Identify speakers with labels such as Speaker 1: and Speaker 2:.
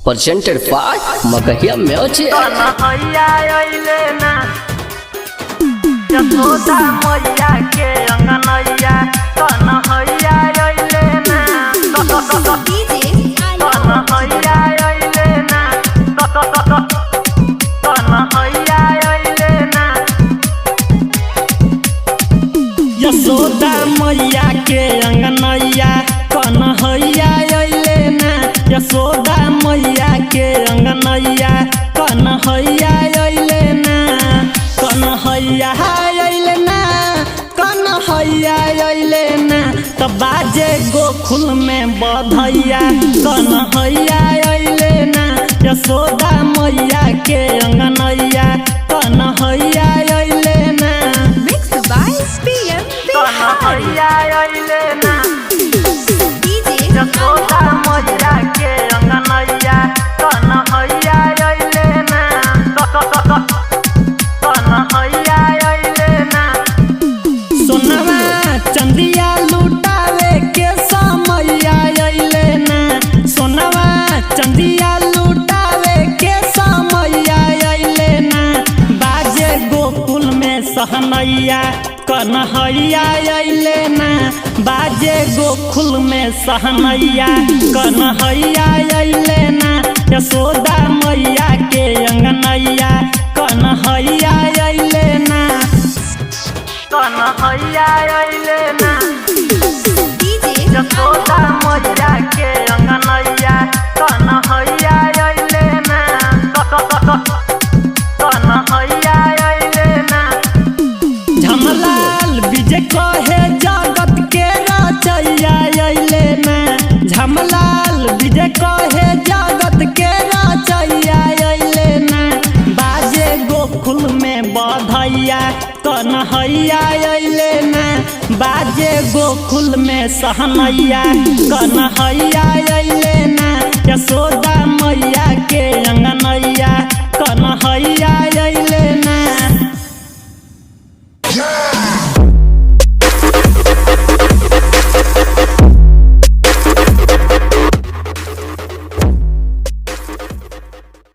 Speaker 1: Presented by Magahiya Music.
Speaker 2: Kanhaiya अइले ना यशोदा मैया के अंगनैया कन्हैया अइले ना कन्हैया अइले ना कन्हैया अइले ना यशोदा मैया के अंगनैया कन्हैया अइले ना यशोदा मैया के अंगनैया कन्हैया अइले ना कन्हैया अइले ना कन्हैया अइले ना त बाजे गोकुल में बधैया कन्हैया अइले ना यशोदा मैया के अंगनैया कन्हैया अइले ना
Speaker 3: Mixed by PM Bihar.
Speaker 2: Kanhaiya अइले ना
Speaker 3: DJ
Speaker 2: Yashoda मैया के अंगनैया कन्हैया अइले ना कन्हैया अइले ना सोनवा चंदिया लुटावे के समैया अइले ना सोनवा चंदिया लुटावे के समैया अइले ना बाजे गोकुल में सहनैया कन्हैया अइले ना बाजे गोकुल में सहनैया कन्हैया अइले ना यशोदा मैया के अंगनैया कन्हैया अइले ना कन्हैया अइले ना
Speaker 3: DJ
Speaker 2: Yashoda मैया के अंगनैया कन्हैया अइले ना कन्हैया अइले ना झमलाल विजय कहे जगत के रचैया अइले ना झमलाल विजय कहे जगत के रचैया अइले ना बाजे गोकुल में बधैया कन्हैया अइले ना बाजे गोकुल में सहनैया कन्हैया अइले ना यशोदा मैया के अंगनैया कन्हैया अइले ना।